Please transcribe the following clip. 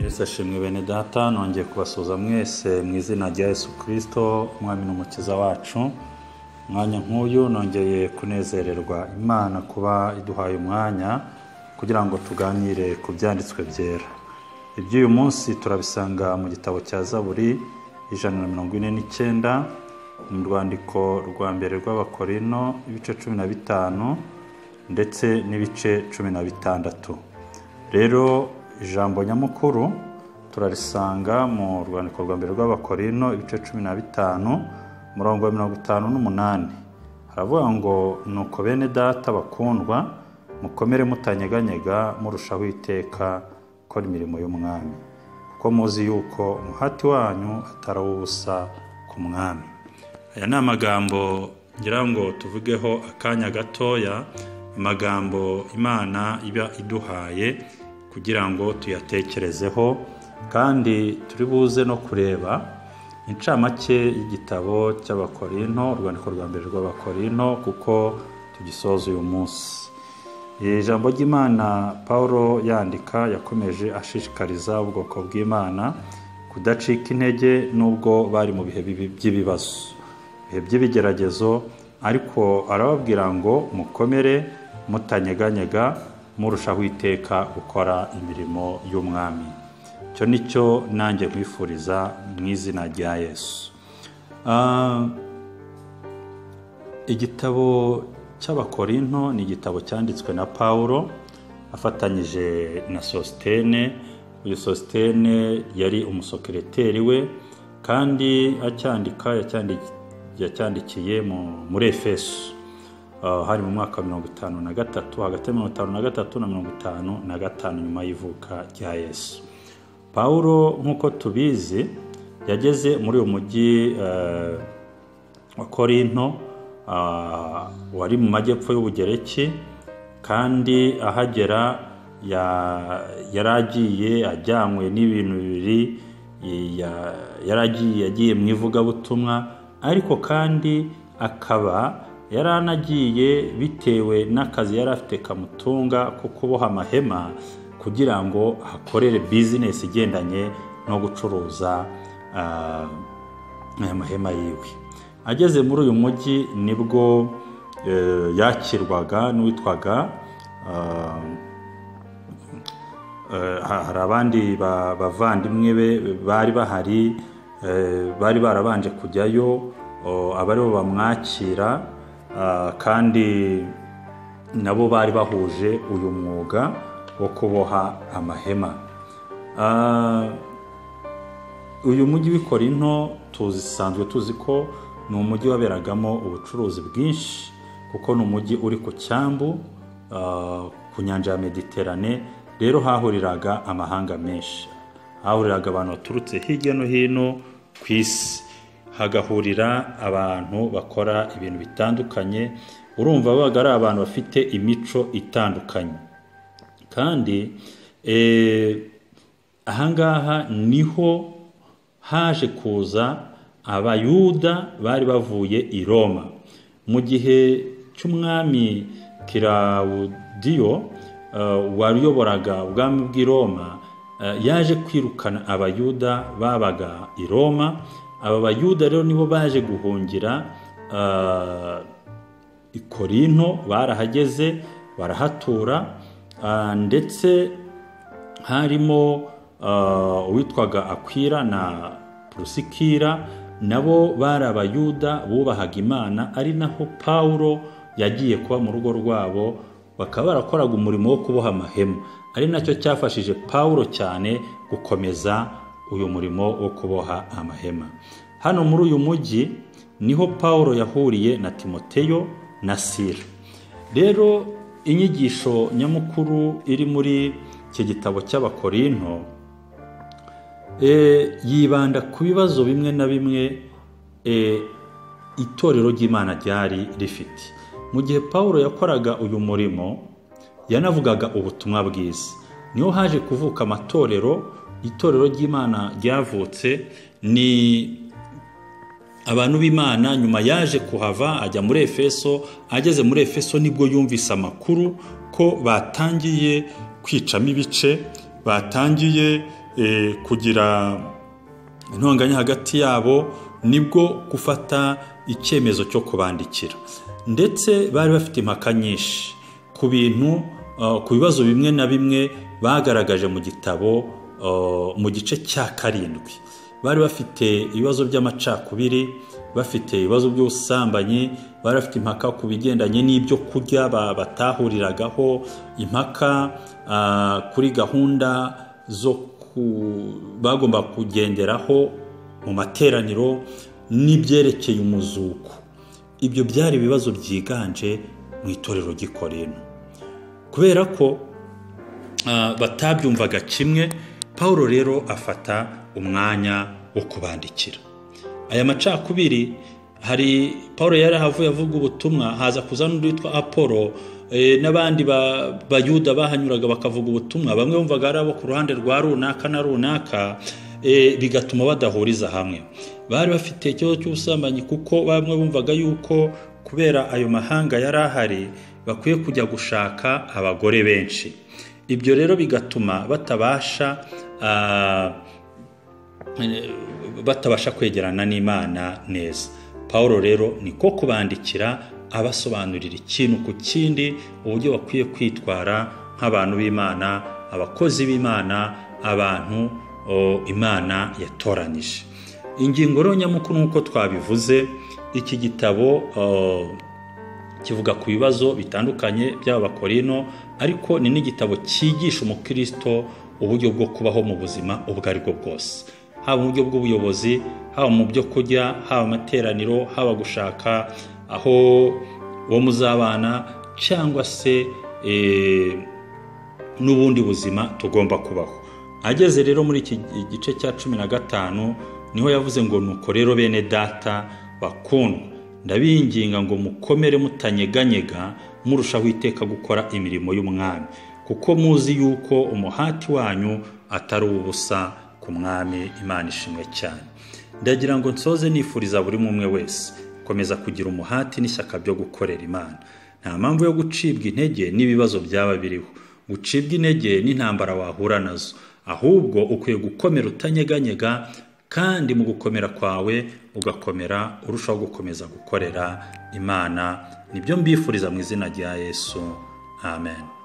Yesu ashimwe bene data, nongeye kubasuhuza mwese mu izina rya Yesu Kristo umwami n'umukiza wacu. Umwanya nk'uyu nongeye kunezererwa Imana kuba iduhaye umwanya kugira ngo tuganire ku byanditswe byera. Iby'uyu munsi turabisanga mu gitabo cya Zaburi 149, mu rwandiko rwa mbere rw'Abakorino ibice 15 ndetse n'ibice 16. Rero ijambo nyamukuru turarisanga mu rwandiko rwa mbere rw'Abakorino ibice 15 murongo wa 58. Haravuga ngo nuko bene data bakundwa, mukomere mutanyeganyega, murushaho iteka gukora imirimo y'umwami, kuko muzi yuko umuhati wanyu atari uw'ubusa ku mwami. Aya ni amagambo ngira ngo tuvugeho akanya gatoya, amagambo Imana iba iduhaye kugira ngo tuyatekerezeho, kandi turi buze no kureba incamake y'igitabo cy'Abakorinto, urwandiko rwa mbere rw'Abakorinto, kuko tugisoza uyu munsi. Ijambo ry'Imana Paulo yandika yakomeje ashishikariza ubwoko bw'Imana kudacika intege nubwo bari mu bihe by'ibibazo, ibihe by'ibigeragezo, ariko arababwira ngo mukomere mutanyeganyega, murushaho iteka gukora imirimo y'umwami. Icyo nicyo nanjye nkwifuriza mu izina rya Yesu. Igitabo cy'Abakorinto ni igitabo cyanditswe na Paulo afatanyije na Sositene. Uyu Sositene yari umusokereteri we, kandi acyandika yacyandikiye muri Efeso. Hari mu mwaka wa 53, hagati ya 53 na 55 nyuma y'ivuka rya Yesu. Paulo nk'uko tubizi yageze muri uyu mujyi wa Korinto, wari mu majyepfo y'Ubugereki, kandi ahagera yaragiye ajyanywe n'ibintu bibiri. Yaragiye agiye mu ivugabutumwa, ariko kandi akaba yaranagiye bitewe n'akazi yari afite kamutunga ko kuboha amahema, kugira ngo akorere business igendanye no gucuruza aya mahema yiwe. Ageze muri uyu mujyi nibwo yakirwaga n'uwitwaga, hari abandi bavandimwe be bari bahari, bari barabanje kujyayo, abaribo bamwakira, kandi nabo bari bahuje uyu mwuga wo kuboha amahema. Uyu mujyi w'i Korinto tuzisanzwe tuzi ko ni umujyi waberagamo ubucuruzi bwinshi, kuko ni umujyi uri ku cyambu, ku nyanja ya Mediterane. Rero hahuriraga amahanga menshi, hahuriraga abantu baturutse hirya no hino ku isi, hagahurira abantu bakora ibintu bitandukanye. Urumva babaga ari abantu bafite imico itandukanye, kandi ahangaha niho haje kuza Abayuda bari bavuye i Roma mu gihe cy'umwami Kilawudiyo wayoboraga ubwami bw'i Roma. Yaje kwirukana Abayuda babaga i Roma. Aba Bayuda rero nibo baje guhungira i Korinto, barahageze barahatura, ndetse harimo uwitwaga Akwira na Prusikira, nabo bari Abayuda bubahaga Imana, ari naho Paulo yagiye kuba mu rugo rwabo, bakaba barakoraga umurimo wo kuboha amahema, ari nacyo cyafashije Paulo cyane gukomeza uyu murimo wo kuboha amahema. Hano muri uyu mujyi niho Paulo yahuriye na Timoteyo na Sila. Rero inyigisho nyamukuru iri muri iki gitabo cy'Abakorinto yibanda ku bibazo bimwe na bimwe itorero ry'Imana ryari rifite. Mu gihe Paulo yakoraga uyu murimo, yanavugaga ubutumwa bwiza. Niho haje kuvuka amatorero. Itorero ry'Imana ryavutse ni abantu b'Imana. Nyuma yaje kuhava ajya muri Efeso. Ageze muri Efeso nibwo yumvise amakuru ko batangiye kwicamo ibice, batangiye kugira intonganya hagati yabo, nibwo gufata icyemezo cyo kubandikira. Ndetse bari bafite impaka nyinshi ku bintu, ku bibazo bimwe na bimwe bagaragaje mu gitabo mu gice cya 7. Bari bafite ibibazo by'amacakubiri, bafite ibibazo by'ubusambanyi, bari bafite impaka ku bigendanye n'ibyo kurya batahuriragaho, impaka kuri gahunda zo bagomba kugenderaho mu materaniro n'ibyerekeye umuzuko. Ibyo byari ibibazo byiganje mu itorero ry'i Korinto. Kubera ko batabyumvaga kimwe, Paulo rero afata umwanya wo kubandikira. Aya macakubiri, hari Paulo yari ahavuye avuga ubutumwa, haza kuza n'undi witwa Apollo, n'abandi bayuda bahanyuraga bakavuga ubutumwa, bamwe bumvaga ari abo ku ruhande rwa runaka na runaka, bigatuma badahuriza hamwe. Bari bafite ikibazo cy'ubusambanyi, kuko bamwe bumvaga yuko kubera ayo mahanga yari ahari bakwiye kujya gushaka abagore benshi. Ibyo rero bigatuma batabasha kwegerana n'Imana neza. Paulo rero niko kubandikira abasobanurira ikintu ku kindi, uburyo bakwiye kwitwara nk'abantu b'Imana, abakozi b'Imana, abantu Imana yatoranyije. Ingingo rero nyamukuru nk'uko twabivuze, iki gitabo kivuga ku bibazo bitandukanye by'Abakorino, ariko ni n'igitabo cyigisha umukristo uburyo bwo kubaho mu buzima ubwo ari bwo bwose, haba mu buryo bw'ubuyobozi, haba mu byo kurya, haba amateraniro, haba gushaka aho uwo muzabana, cyangwa se n'ubundi buzima tugomba kubaho. Ageze rero muri iki gice cya 15 niho yavuze ngo nuko rero bene data bakundwa, ndabinginga ngo mukomere mutanyeganyega, murushaho iteka gukora imirimo y'umwami, kuko muzi yuko umuhati wanyu atari ubusa ku mwami. Imana ishimwe cyane. Ndagira ngo nsoze nifuriza buri umwe wese komeza kugira umuhati n'ishyaka byo gukorera Imana. Nta mpamvu yo gucibwa intege n'ibibazo byaba biriho, gucibwa intege n'intambara wahura nazo, ahubwo ukwiye gukomera utanyeganyega, kandi mu gukomera kwawe ugakomera urushaho gukomeza gukorera Imana. Nibyo mbifuriza mu izina rya Yesu. Amen.